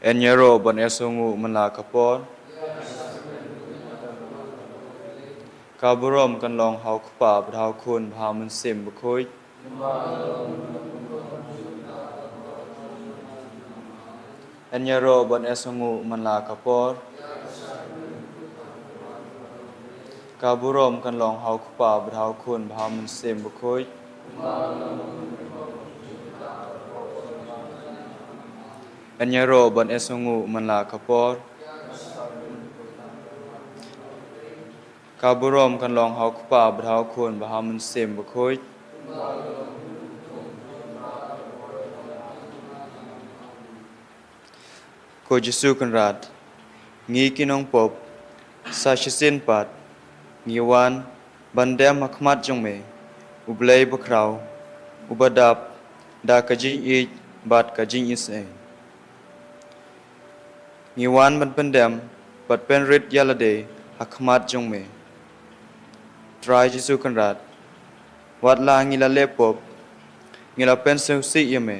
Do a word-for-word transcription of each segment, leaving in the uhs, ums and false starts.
Yn ïaroh ban ïasngew man la ka por. Ka burom kan long ha u Kpa bad ha u Khun bad ha u Mynsiem Bakhuid. Yn ïaroh ban ïasngew man la ka por. Ka burom kan long ha u Kpa bad ha u Khun bad ha u Mynsiem Bakhuid. Yn ïaroh ban ïasngew man la ka por. Ka burom kan long ha u Kpa bad ha u Khun bad ha u Mynsiem Bakhuid. Ko Jisu Kynrad, ngi ki nongpop, sa shisien pat ngi wan ban dem ha khmat jong me, U Blei bakhraw, uba dap da ka jingïeit bad ka jingisynei. Ngi wan ban pyndem bad pynrit ïa lade ha khmat jong me. Trai Jisu Kynrad, wat la ngi la leh pop, ngi la pynsngewsih ïa me,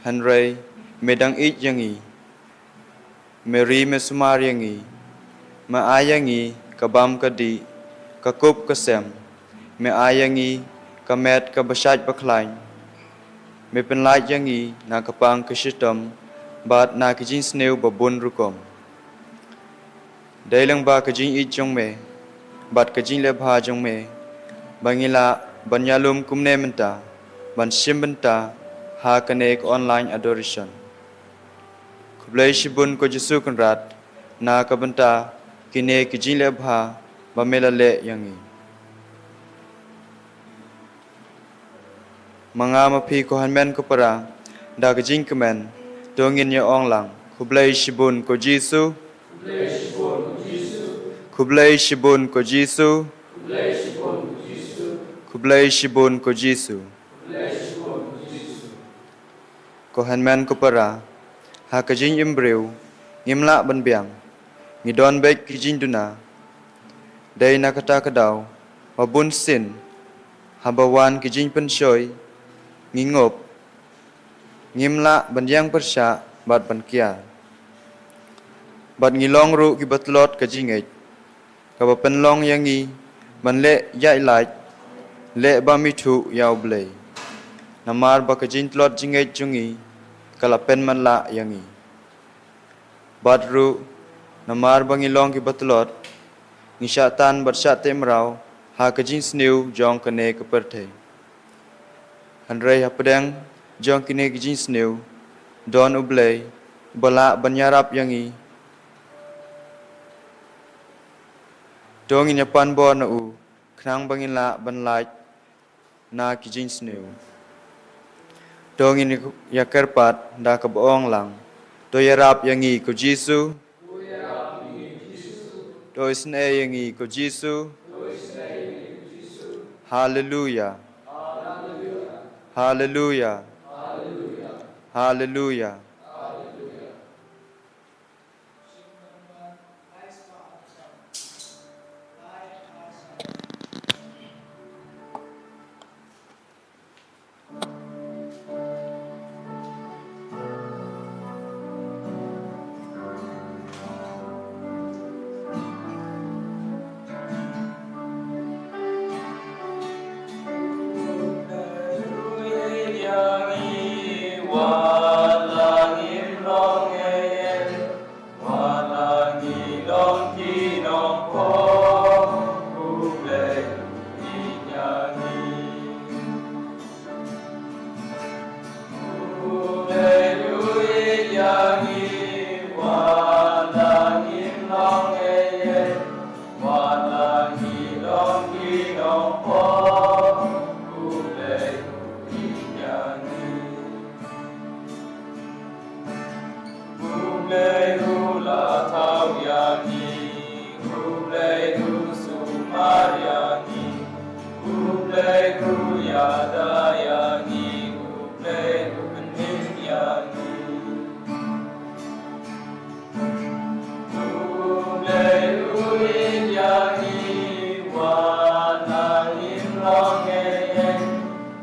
hynrei me dang ïeit ïa ngi. Me ri me sumar ïa ngi. Me ai ïa ngi ka bam ka dih, ka kup ka sem. Me ai ïa ngi ka met kaba shait ba khlaiñ. Me pynlait ïa ngi na ka pang ka shitom bad na ka jingsniew ba bun rukom. Dei lyngba ka jingïeit jong me bad ka jingleh bha jong me ba ngi lah ban ïalum kumne mynta ban shim bynta ha kane ka online adoration. Khublei shibun ko Jisu Kynrad na ka bynta kine ki jingleh bha ba me la leh ïa ngi. Ma nga ma phi ko hynmen ko para, da ka jingkmen to ngin ïa ong lang, khublei shibun ko Jisu. Khublei shibun ko Jisu. Khublei shibun ko Jisu. Ko hynmen ko para, ha ka jingim briew ngim lah ban biang, ngi don beit ki jingduna. Dei na kata ka daw ba bun sien haba wan ki jingpynshoi ngi ngup, ngim lah ban ïeng pyrshah bad ban kiar. Bad ngi long ruh ki ba tlot ka jingngeit, ka ba pynlong ïa ngi ban leh ïaid lait, leh bymjukut ïa U Blei. Namar ba ka jingtlot jingngeit jong ngi ka la pynmatlah ïa ngi. Bad ruh, namar ba ngi long ki ba tlot, ngi shah tan bad shah teh mraw ha ka jingsniew jong kane ka pyrthei. Hynrei hapdeng jong kine ki jingsniew, don U Blei, ba lah ban ïarap ïa ngi. To ngin ïa pan bor na u, khnang ba ngin lah ban lait na ki jingsniew. To ngin ïa kyrpad da kaba ong lang. To ïarap ïa ngi ko Jisu. To isynei ïa ngi ko Jisu. Haleluya. Haleluya. Haleluya. U Blei u la thaw ïa ngi, U Blei u sumar ïa ngi, U Blei u ïada ïa ngi, U Blei u pynim ïa ngi. U Blei u ïeit ïa ngi, wat la ngim long ei ei,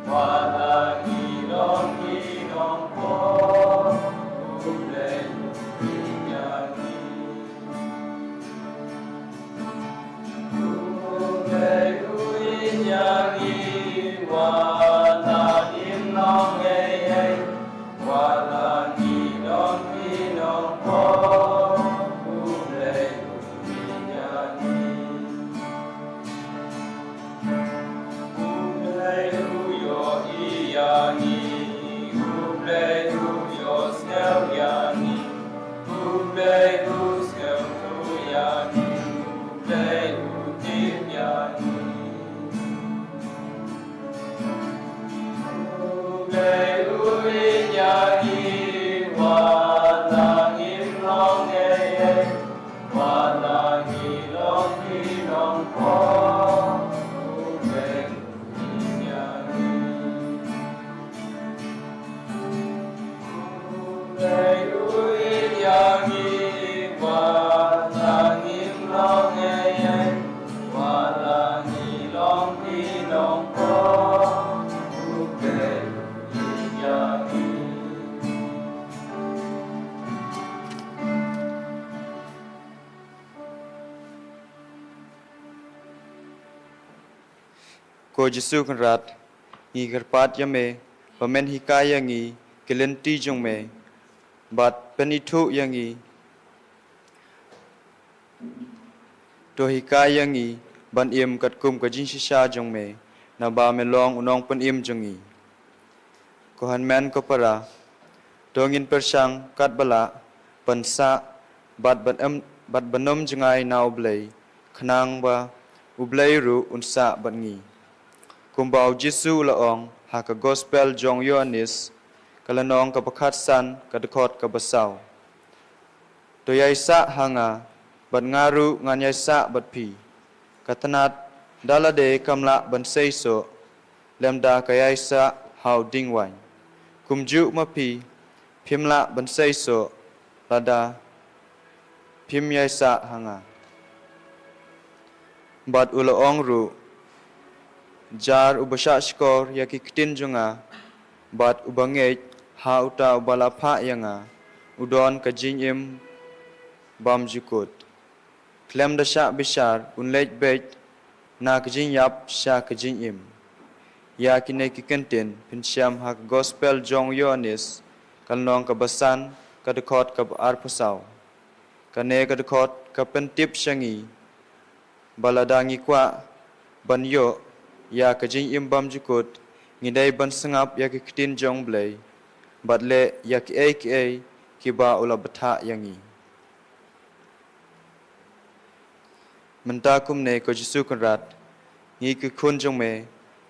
wat la ngi long ki nongpop, U Blei u ïeit ïa ngi. U Blei u ïeit ïa ngi, wat la ngim long ei ei, wat la ngi long ki nongpop, U Blei u ïeit ïa ngi. U Blei u ïohi ïa ngi, U Blei u ïohsngew ïa ngi, U Blei u sngewthuh ïa ngi, U Blei u tip ïa ngi. U Blei u ïeit ïa ngi, wat la ngim long ei ei, wat la ngi long ki nongpop, U Blei u ïeit ïa ngi. U Blei u ïeit ïa ngi, wat la ngim long ei ei, wat la ngi long ki nongpop, U Blei u ïeit ïa ngi. Ko Jisu Kynrad, ngi kyrpad ïa me ba men hikai ïa ngi ki lynti jong me, bad pynithuh ïa ngi. To hikai ïa ngi ban im katkum ka jingshisha jong me, naba me long u nongpynim jong ngi. Ko hynmen ko para, to ngin pyrshang katba lah ban sah bad ban ym, bad ban ym jngai na U Blei, khnang ba U Blei ruh un sah bad ngi. Kumba U Jisu u la ong ha ka Gospel jong u Ïoannis, ka lynnong kaba khatsan, ka dkhot kaba saw. To ïai sah ha nga, bad nga ruh ngan ïai sah bad phi. Ka tnat da lade kam lah ban seisoh, lymda ka ïai sah ha u diengwaiñ. Kumjuh ma phi, phim lah ban seisoh, lada phim ïai sah ha nga. Bad u la ong ruh, jar uba shahshkor ïa ki ktien jong nga, bad uba ngeit ha uta uba la phah ïa nga, u don ka jingim bymjukut. Khlem da shah bishar un leit beit na ka jingïap sha ka jingim. Ïa kine ki kyntien phin shem ha ka Gospel jong u Ïoannis, ka lynnong kaba san, ka dkhot kaba arphew saw. Kane ka dkhot ka pyntip sha ngi ba lada ngi kwah ban ïoh ïa ka jingim bymjukut, ngi dei ban sngap ïa ki ktien jong u Blei bad leh ïa kiei kiei kiba u la bthah ïa ngi. Mynta kumne, ko Jisu Kynrad, ngi ki khun jong me,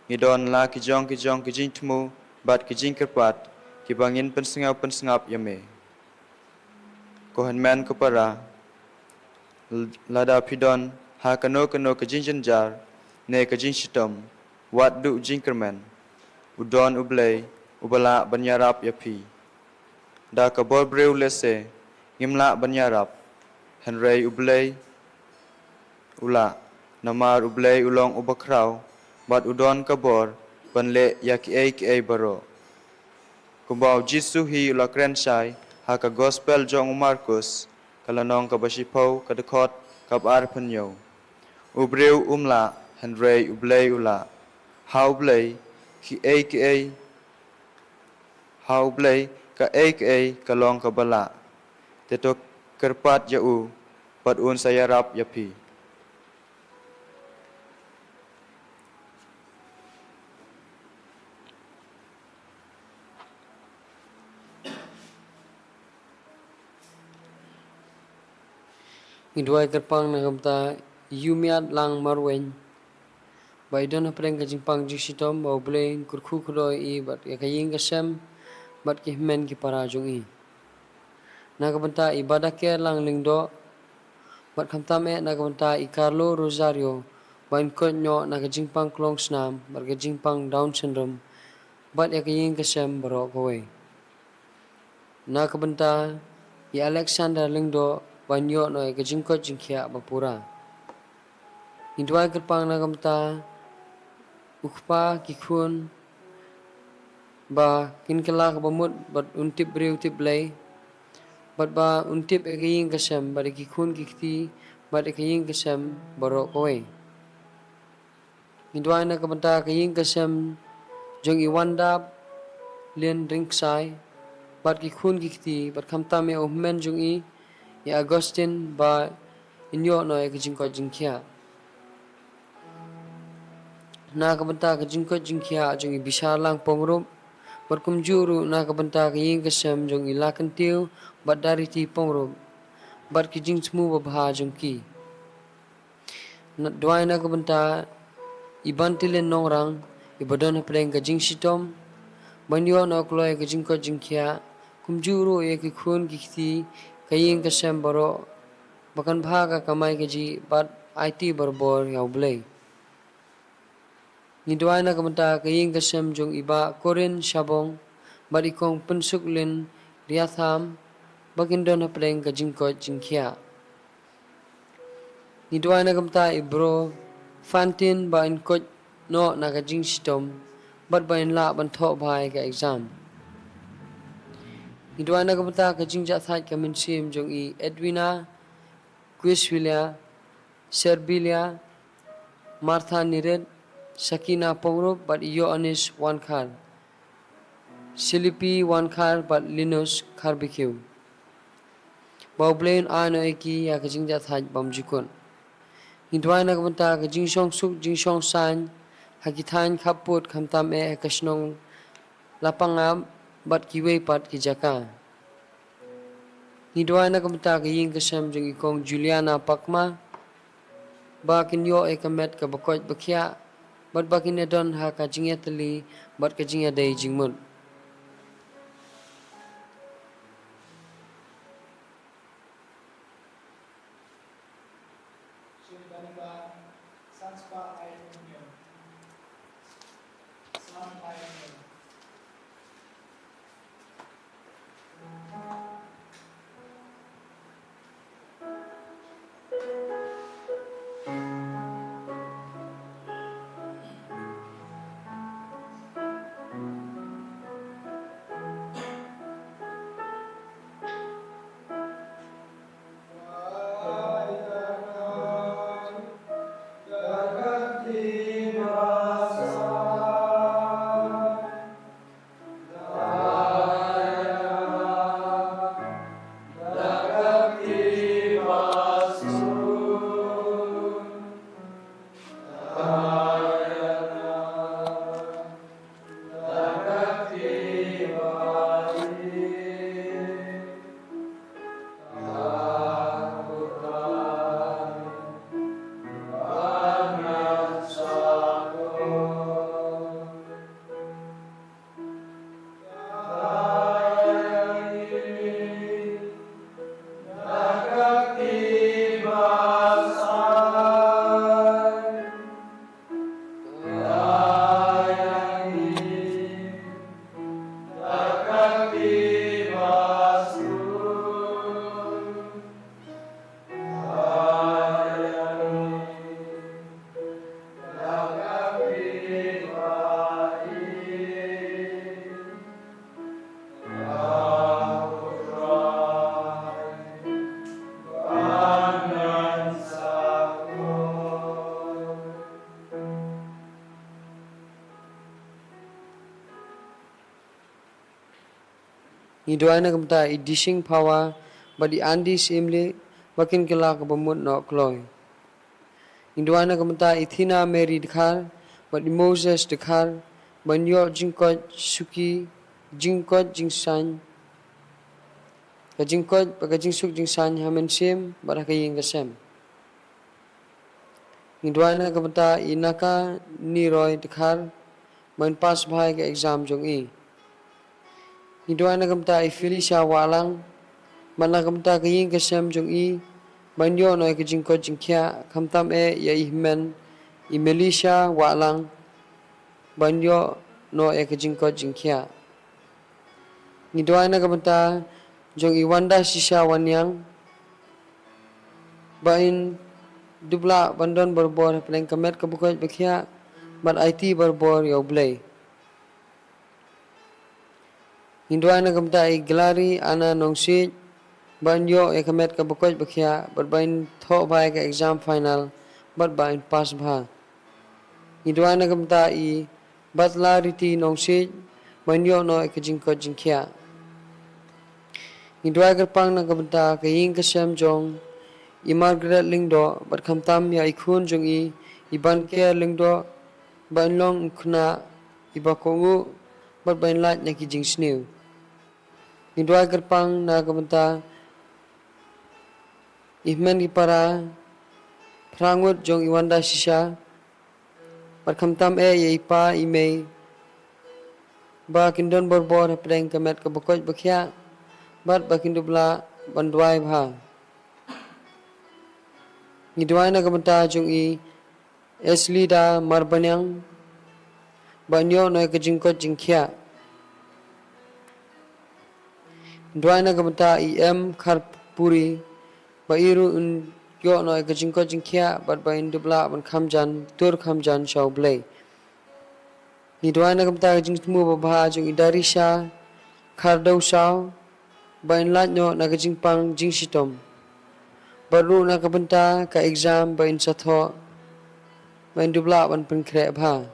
ngi don la ki jong ki jong ki jingthmu bad ki jingkyrpad kiba ngin pynsngew pynsngap ïa me. Ko hynmen ko para, lada phi don ha kano kano ka jingjynjar ne ka jingshitom, wat duh jingkyrmen. U don U Blei uba lah ban ïarap ïa phi. Da ka bor briew lehse ngim lah ban ïarap, hynrei U Blei u lah, namar U Blei u long uba khraw bad u don ka bor ban leh ïa kiei kiei baroh. Kumba u Jisu hi u la kren shai ha ka Gospel jong u Markus, ka lynnong kaba shiphew, ka dkhot kaba arphew hynñiew. U briew um lah, hynrei U Blei u lah. Ha U Blei kiei kiei, ha U Blei kaei kaei ka long kaba lah. Te to kyrpad ïa u bad un sa ïarap ïa phi. Ngi duwai kyrpang na ka bynta i Ïumiat Lang Marwein ba i don hapdeng ka jingpang jingshitom, ba U Blei un kyrkhu kyrdoh ïa i bad ïa ka ïing ka sem bad ki hynmen ki para jong i. Na ka bynta i Badaker Lang Lyngdoh bad khamtam eh na ka bynta i Carlo Rosario ba in koit noh na ka jingpang klongsnam bad ka jingpang Down syndrome bad ïa ka ïing ka sem baroh kawei. Na ka bynta i Alexander Lyngdoh ba in ïoh noh ïa ka jingkoit jingkhiah ba pura. Ngi duwai kyrpang na ka bynta u kpa, ki khun, ba kin kylla kaba mut bad un tip briew tip Blei bad ba un tip ïa ka ïing ka sem bad ïa ki khun ki kti bad ïa ka ïing ka sem baroh kawei. Ngi duwai na ka bynta ka ïing ka sem jong i Wandap Lin Ringsai bad ki khun ki kti bad khamtam ïa u hynmen jong i, i Augustine, ba in ïoh noh ïa ka jingkoit jingkhiah. Na ka bynta ka jingkoit jingkhiah jong i Bishar Lang Pongrup bad kumjuh ruh na ka bynta ka ïing ka sem jong i Lakyntiew bad Dariti Pongrup bad ki jingthmu babha jong ki. Ngi duwai na ka bynta i Bantilin Nongrang, i ba don hapdeng ka jingshitom, ban ïoh noh kloi ka jingkoit jingkhiah, kumjuh ruh ïa ki khun ki kti, ka ïing ka sem baroh, ba kan bha ka kamai kajih bad aiti barabor ïa U Blei. Ngi duwai na ka bynta ka ïing ka sem jong i Bah Corin Shabong bad i Kong Pynsuk Lin Riatham, ba kin don hapdeng ka jingkoit jingkhiah. Ngi duwai na ka bynta i Bro Fantin ba in koit noh na ka jingshitom bad ba in lah ban thoh bha ïa ka exam. Ngi duwai na ka bynta ka jingjahthait ka mynsiem jong i Edwina Quiswilia, Serbilia, Martha Nirit, Sakina Pongrup bad i Ïoannis Wankhar, Silipi Wankhar bad Linus Kharbikiew. Ba U Blei un ai noh ïa ki ïa ka jingjahthait bymjukut. Ngi duwai na ka bynta ka jingshongsuk jingshongsaiñ ha ki thaiñ khappud, khamtam eh ha ka shnong Lapangap bad kiwei pat ki jaka. Ngi duwai na ka bynta ka ïing ka sem jong i Kong Juliana Pakma, ba kin ïoh ïa ka met kaba koit ba khiah bad ba kin ïadon ha ka jingïatylli bad ka jingïadei jingmut. Ngi duwai na ka bynta i Dishing Phawa bad i Andy Syiemlieh ba kin kylla kaba mut noh kloi. Ngi duwai na ka bynta i Thina Mary Dkhar bad i Moses Dkhar ban ïoh jingkoit suki, jingkoit jingsaiñ, ka jingkoit bad ka jingsuk jingsaiñ ha mynsiem bad ha ka ïing ka sem. Ngi duwai na ka bynta i Naka Niroy Dkhar ban pass bha ïa ka exam jong i. Ngi duwai na ka bynta i Felicia Wahlang bad na ka bynta ka ïing ka sem jong i ban ïoh noh ïa ka jingkoit jingkhiah, khamtam eh ïa i hynmen i Melisha Wahlang ban ïoh noh ïa ka jingkoit jingkhiah. Ngi duwai na ka bynta jong i Wanda Shisha Wanniang ba in dup lah ban don barabor hapdeng ka met kaba koit ba khiah bad aiti barabor ïa U Blei. Ngi duwai na ka bynta i Glari Anna Nongsiej ba in ïoh ïa ka met kaba koit ba khiah bad ba in thoh bha ïa ka exam final bad ba in pass bha. Ngi duwai na ka bynta i Batla Riti Nongsiej ba in ïoh noh ïa ka jingkoit jingkhiah. Ngi duwai kyrpang na ka bynta ka ïing ka sem jong i Margaret Lyngdoh bad khamtam ïa i khun jong i, i Banker Lyngdoh, ba in long u khynnah iba kohnguh bad ba in lait na ki jingsniew. Ngi duwai kyrpang na ka bynta i hynmen ki para phra ngut jong i Wanda Shisha bad khamtam eh ïa i pa i mei ba kin don barabor hapdeng ka met kaba koit ba khiah bad ba kin dup lah ban duwai bha. Ngi duwai na ka bynta jong i Eslida Marbaniang ba in ïoh noh ïa ka jingkoit jingkhiah. Ngi duwai na ka bynta i M Kharpuri ba i ruh in ïoh noh ïa ka jingkoit jingkhiah bad ba in dup lah ban kham jan, tur kham jan sha U Blei. Ngi duwai na ka bynta ka jingthmu babha jong i Darisha Khardewsaw ba in lait noh na ka jingpang jingshitom bad ruh na ka bynta ka exam ba in sa thoh ba in dup lah ban pynkhreh bha.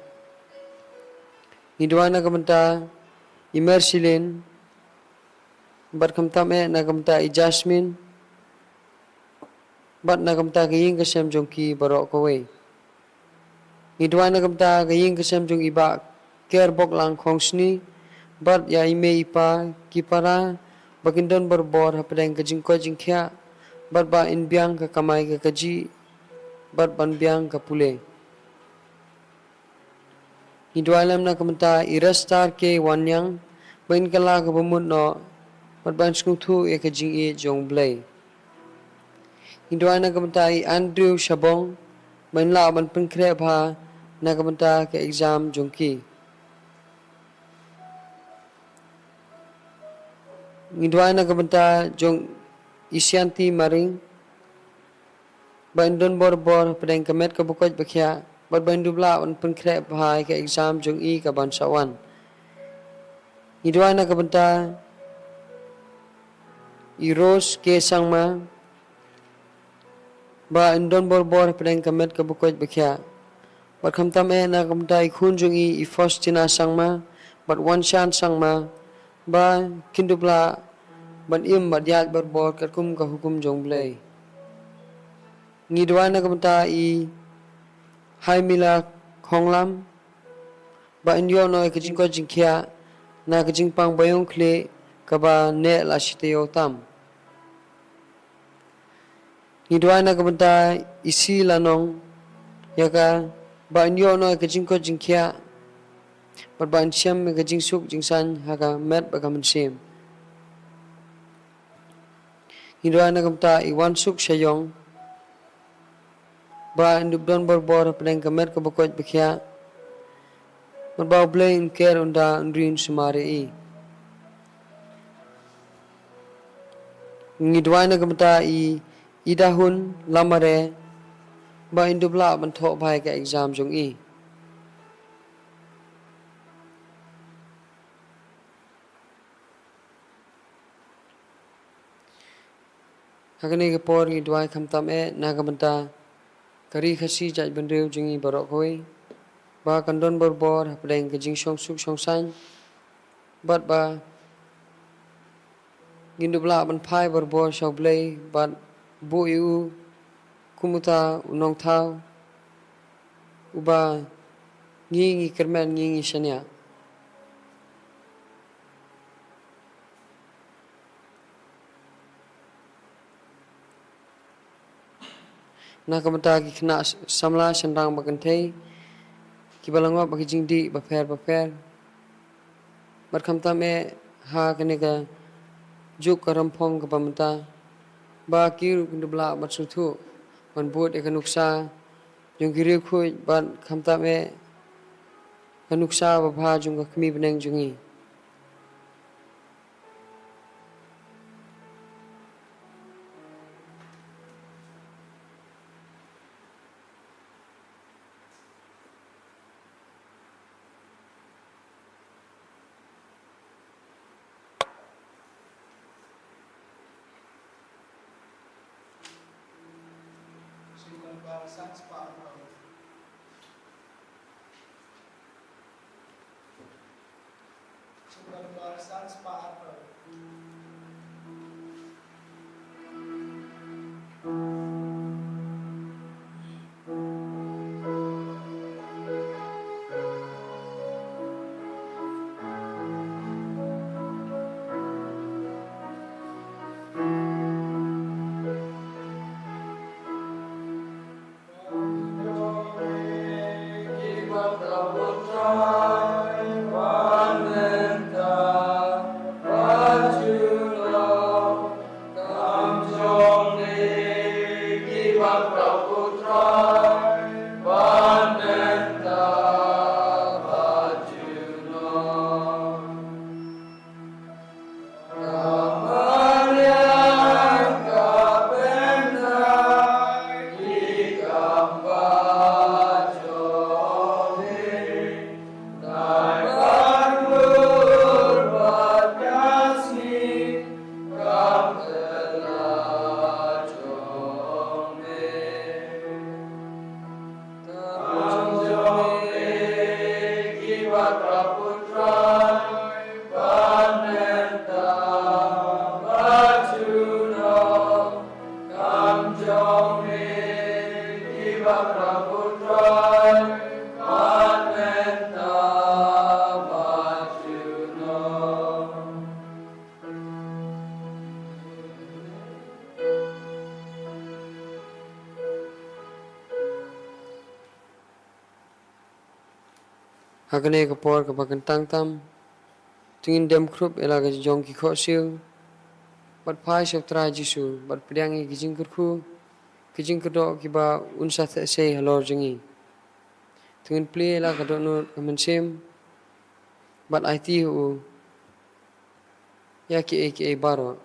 Ngi duwai na ka bynta i Mercilin bad khamtam eh na ka bynta i Jasmine bad na ka bynta ka ïing ka sem jong ki baroh kawei. Ngi duwai na ka bynta ka ïing ka sem jong i Bah Kerboklang Khongsni bad ïa i mei i pa, ki para ba kin don barabor hapdeng ka jingkoit jingkhiah bad ba in biang ka kamai ka kajih bad ban biang ka pule. Ngi duwai lem na ka bynta i Restar K Wanniang ba in kylla kaba mut noh bad ba in sngewthuh ïa ka jingïeit jong U Blei. Ngi duwai na ka bynta i Andrew Shabong ba in lah ban pynkhreh bha na ka bynta ka exam jong ki. Ngi duwai na ka bynta jong i Sianti Maring ba in don barabor hapdeng ka met kaba koit ba khiah bad ba in dup lah ban pynkhreh bha ïa ka exam jong i kaban sa wan. Ngi duwai na ka bynta i Rose K Sangma ba in don barabor hapdeng ka met kaba koit ba khiah bad khamtam eh na ka bynta i khun jong i, i Faustina Sangma bad Wanshan Sangma ba kin dup lah ban im bad ïaid barabor katkum ka hukum jong U Blei. Ngi duwai na ka bynta i Haimila Khonglam ba in ïoh noh ïa ka jingkoit jingkhiah na ka jingpang baïong khlieh kaba neh la shi taïew tam. Ngi duwai na ka bynta i Sila Nongïaka ba in ïoh noh ïa ka jingkoit jingkhiah bad ba in shem ïa ka jingsuk jingsaiñ ha ka met bad ka mynsiem. Ngi duwai na ka bynta i Wansuk Shayong ba in dup don barabor hapdeng ka met kaba koit ba khiah bad ba U Blei un ker, un da, un ri, un sumar ïa i. Ngi duwai na ka bynta i Idahun Lamare ba in dup lah ban thoh bha ïa ka exam jong i. Ha kane ka por ngi duwai khamtam eh na ka bynta ka ri Khasi jaitbynriew jong ngi baroh kawei ba kan don barabor hapdeng ka jingshongsuk shongsaiñ bad ba Ngin dup lah ban phai barabor sha U Blei bad buh ïa u kum uta u nongthaw uba ngi ngi kyrmen, ngi ngi shaniah. Na ka bynta ki khynnah samla shynrang ba kynthei kiba la ngop ha ki jingdih bapher bapher, bad khamtam eh ha kane ka juk ka ramphong kaba mynta, ba ki ruh kin dup lah ban sngewthuh ban bud ïa ka nuksa jong ki riewkhuid bad khamtam eh ka nuksa babha jong ka Kmie bneng jong ngi. Ha kane ka por kaba kyntang tam, to ngin dem khrup ïa la ka jong ki khohsiew bad phai sha U Trai Jisu bad pdiang ïa ki jingkyrkhu ki jingkyrdoh kiba un sa theh sei halor jong ngi. To ngin plie ïa la ka dohnud ka mynsiem bad aiti ha u ïa kiei kiei baroh.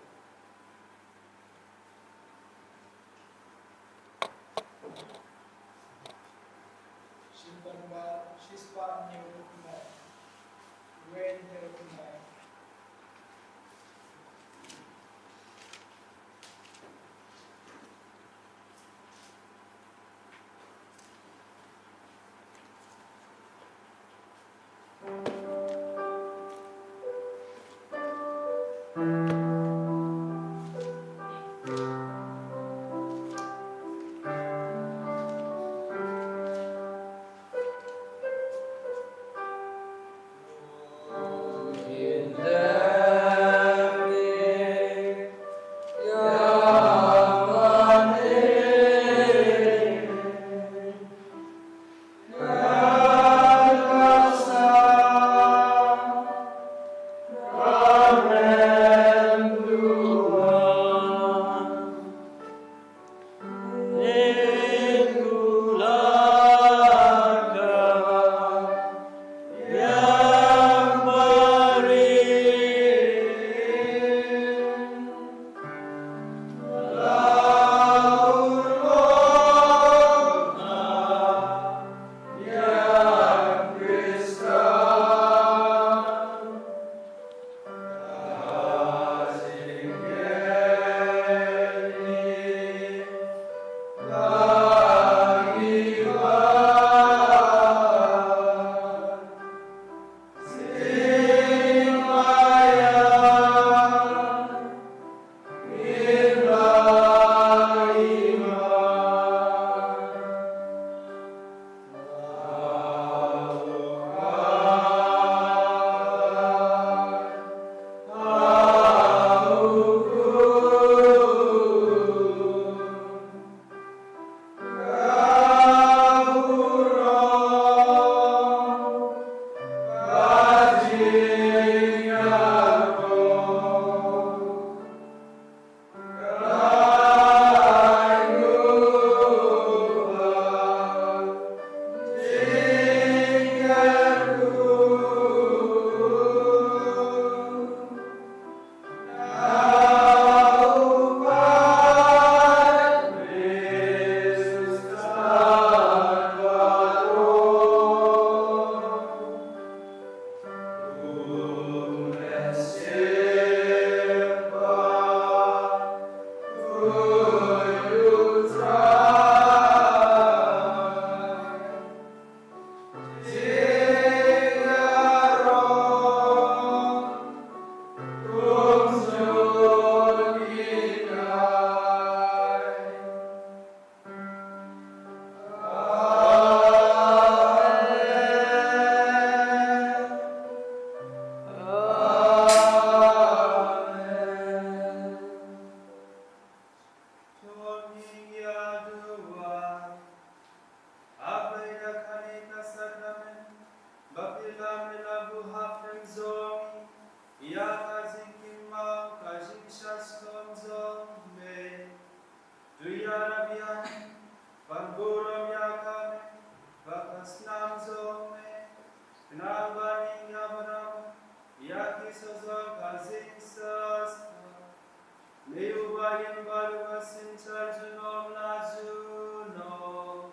Synshar junom la junom.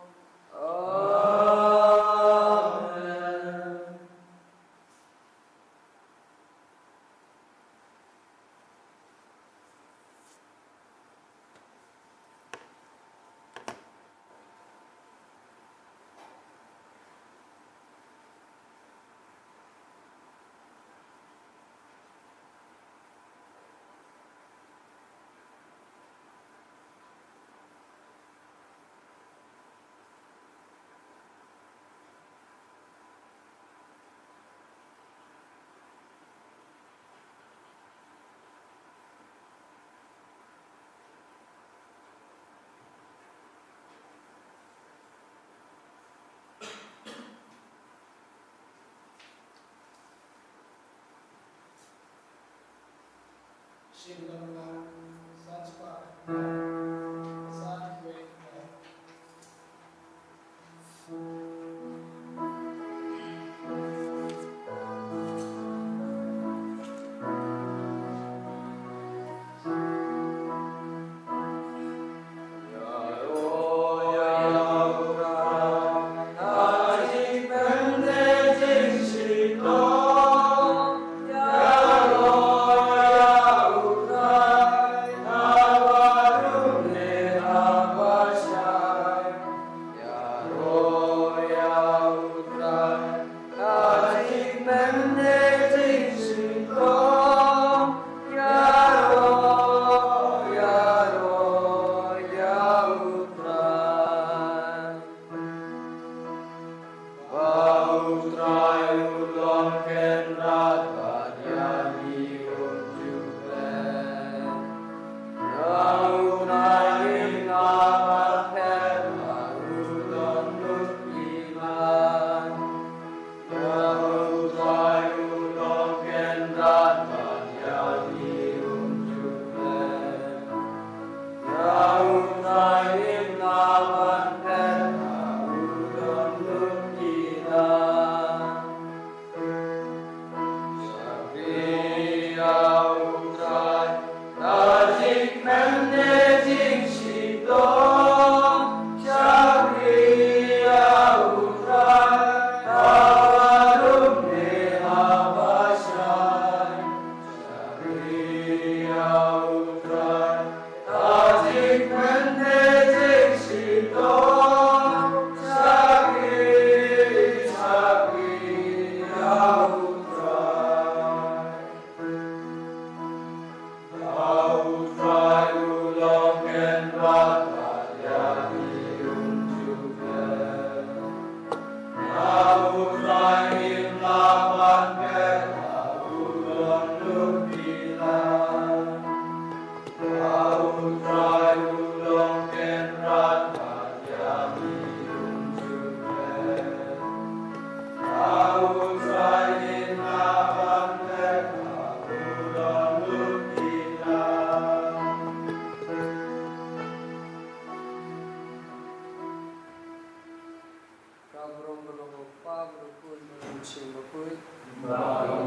Ka burom ka long u Kpa, bad u Khun, bad u Mynsiem Bakhuid. Ba